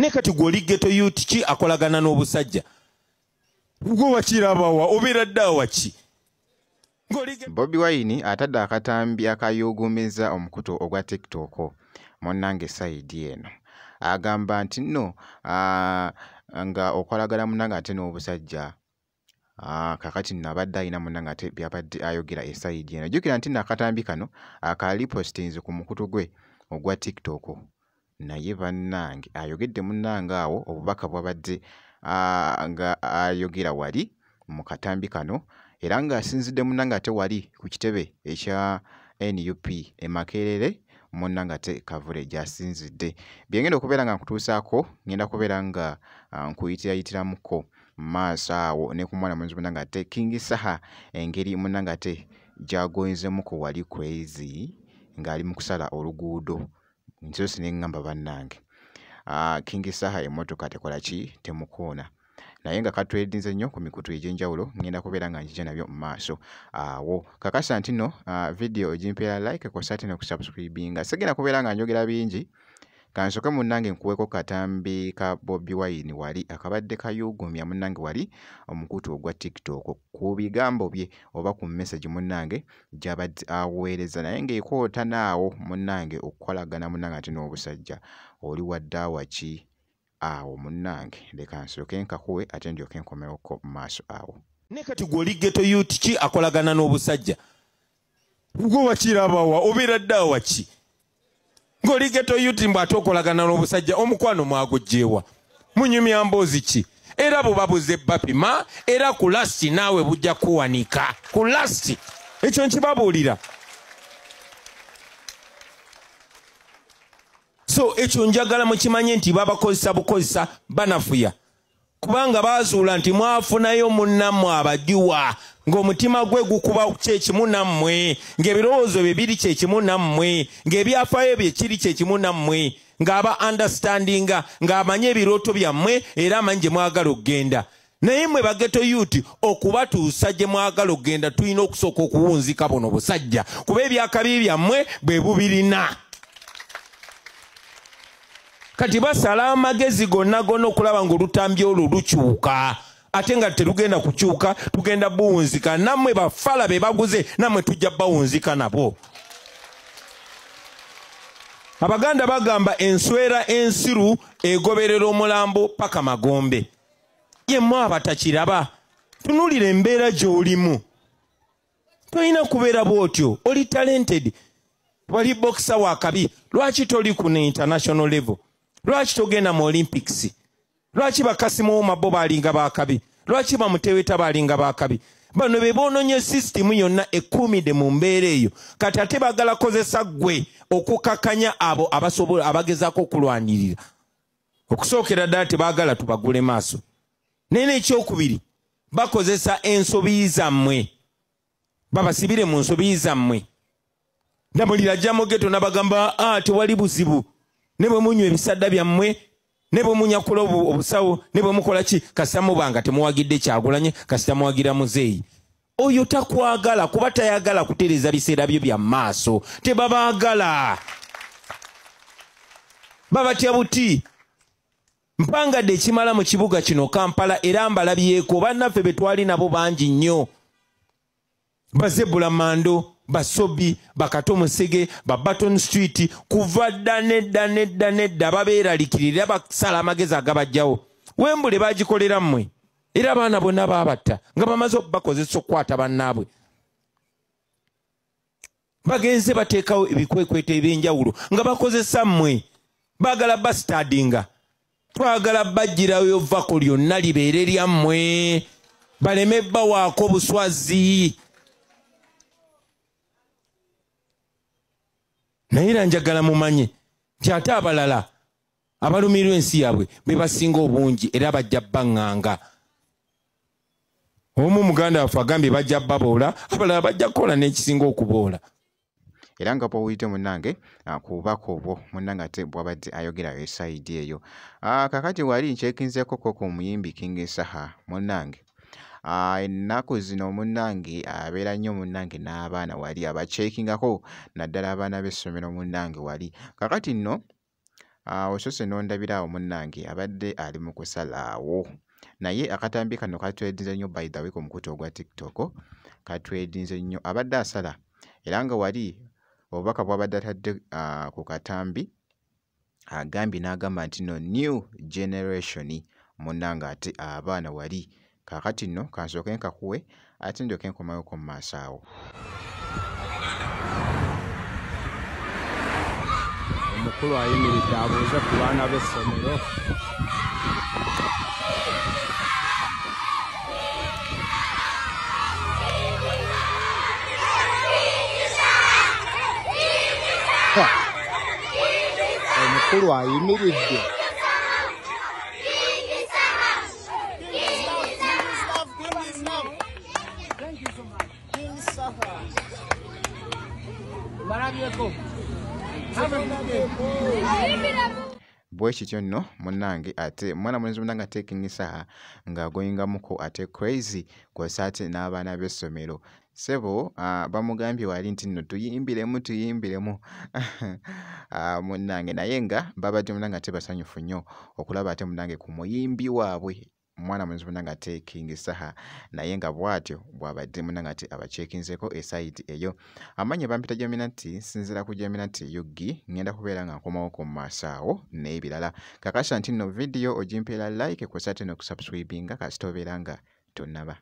Ne kati gw'oli ghetto youth ki akolagana n'obusajja? Gwe wakirabawa obeera dda ki? Bobi Wine atadde akatambi akayuugumiza omukutu ogwa TikTok munnange sayidi eno. Agamba nti nno nga okolagana munnange ate n'obusajja. Kakati nno abadde alina munnange ate byabadde ayogera esayidi eno. Jjukira nti nno akatambi kano akalipositinze ku mukutu gwe ogwa TikTok. Naye bannange ayogedde munnange awo obubaka bwabadde nga ayogera wali mu katambi kano era ng'asinzidde munnange ate wali ku kitebe ekya NUP e Makerere munnange ate Kavule gy'asinzidde. Bye ngenda okubeera nga nkutuusaako ngenda kubeera nga nkuyitirayitiramuko mu maaso awo ne ku mwana mulenzi munnange ate King Saha engeri munnange ate gy'agonzemuko wali crazy ng'ali mu kusala oluguudo. Nsoose ne ŋŋamba bannange King Saha emmotoka tekola ki temukoona. Naye nga katwedinze nnyo ku mikutu egy'enjawulo ngenda kubeera nga njija nabyo mu maaso awo. Kakasa nti nno video ogimpeera like kw'ossa ate n'okusubscribinga. Sigenda kubeera nga njogera bingi, kansooke munnange nkuweeko katambi ka Bobi Wine wali akabadde kayuugumya munnange wali omukutu ogwa TikTok ku bigambo bye oba ku message munnange gy'abadde aweereza naye ng'ekoota naawo munnange okukolagana munnange ate n'obusajja. Oli wa ddaawa ki awo munnange? Leka nsooke nkakuwe ate ndyoke nkomewoko mu maaso awo. Ne kati gw'oli ghetto youth ki akolagana n'obusajja? Gwe wakirabawa obeera dda ki? Ng'oli ghetto youth mbu ate okolagana n'obusajja omukwano mwaguggyewa? Munyumya mboozi ki? Era bubabuze bapima era ku lasti naawe bujja kuwanika ku lasti. Ekyo nkibabuulira. So ekyo njagala mukimanye nti babakozesa bukozesa banafuya. Kubanga bazuula nti mwafunayo munnammwe abajuwa ng'omutima gwe gukuba kyekimu nammwe, ng'ebirowoozo bye biri kyekimu nammwe, ng'ebyafaayo bye kiri kyekimu nammwe, ng'aba understandinga, ng'amanyi ebirooto byammwe era amanyi gye mwagala okugenda. Naye mmwe ba ghetto youth okubatuusa gye mwagala okugenda tulina okusooka okuwunzika buno busajja kuba ebyakabi byammwe bwe bubirina. Kati basala amagezi gonna gonna okulaba ng'olutambi olwo lukyuka ate nga terugenda kukyuka, tugenda buwunzika. Nammwe bafala be baguze nammwe tujja bawunzika nabo. Abaganda bagamba enswera ensiru egoberera omulambo paka magombe. Ye mmwe abatakiraba, tunuulira embeera gy'olimu. Tolina kubeera bw'otyo, oli talented, wali boxer wa kabi. Lwaki toli ku international level? Lwaki togenda mu Olympics? Lwaki bakasimu bo balinga bakabi? Lwaki bamuteweta balinga bakabi? Bano be boononye system yonna ekuumidde mu mbeera eyo. Kati ate baagala kozesa ggwe okukakanya abo abasobola abagezaako okulwanirira. Okusookera ddala tebaagala tubagule maaso. Naye n'ekyokubiri bakozesa ensobi zammwe, babasibire mu nsobi zammwe. Ndamulira ajja mu ghetto n'abagamba tewali buzibu, ne bwe munywa ebisadda byammwe, ne bwe munyakula obusawo, ne bwe mukola ki, kasita mubanga temuwagidde Kyagulanyi, kasita muwagira muzeeyi. Oyo takwagala kuba tayagala kutereeza biseera byo bya maaso. Tebabaagala, babatya buti. Mpangadde ekimala mu kibuga kino Kampala era mbalabyeko bannaffe be twali nabo bangi nnyo. Bazebula Mando, Basobi, Bakato Musege, ba Baton Street, kuva dda nedda nedda nedda babeeralikirira basala amagezi agabajjawo. Wembule bagikolera mmwe era abaana bonna baabatta nga bamaze okubakozesa okukwata bannaabwe. Bagenze bateekawo ebikwekweto ebyenjawulo nga bakozesa mmwe. Baagala bastardinga, twagala bajjirayo vako lyonna libeere lyammwe, baleme bawaako buswazi. Naye era njagala mumanye nti ate abalala abalumirwa ensi yaabwe be basinga obungi era bajja baŋŋanga. Omu muganda waffe agambye bajja baboola, abalala bajja kukola n'ekisinga okuboola. Era nga bw'owulidde munnange ku bubaka obwo munnange ate bw'abadde ayogerayo esayidi eyo. Kakati wali nkyekinzeeko ko ku muyimbi King Saha munnange. Ennaku zino munnange abeera nnyo munnange n'abaana wali abakyekingako naddala abaana b'essomero munnange wali. Kakati nno Osose n'ondabira awo munnange abadde ali mu kusalaawo. Naye akatambi kano katwedinze nnyo by the way ku mukutu ogwa TikTok, katwedinze nnyo. Abadde asala era nga wali obubaka bw'abadde atadde ku katambi agambye n'agamba nti no new generation munnange ate abaana wali. Kaakati nno kansooke nkakuwe ate ndyoke nkomayo mu maaso awo. Omukulu ayimiridde abuuze ku baana b'essomero. Omukulu ayimiridde. Bwe kityo nno munnange ate mwana mulenzi munnange ate King Saha ng'agoyingamuko ate crazy kw'ossa ate n'abaana b'essomero. Ssebo bamugambye wali nti nno tuyimbiremu tuyimbiremu munnange, naye nga babadde munnange ate basanyufu nnyo okulaba ate munnange ku muyimbi waabwe mwana mulenzi munnange ate King Saha, naye nga bw'atyo bw'abadde munnange ate abaceekinzeeko esayidi eyo. Amannya bampita Jaminati, nsinziira ku Jaminati UG, ngenda kubeera nga nkomawo ku maaso awo n'ebirala. Kakasa nti nno vidiyo ogimpeera like kw'ossa ate n'okusubscribinga kasita obeera nga tonnaba.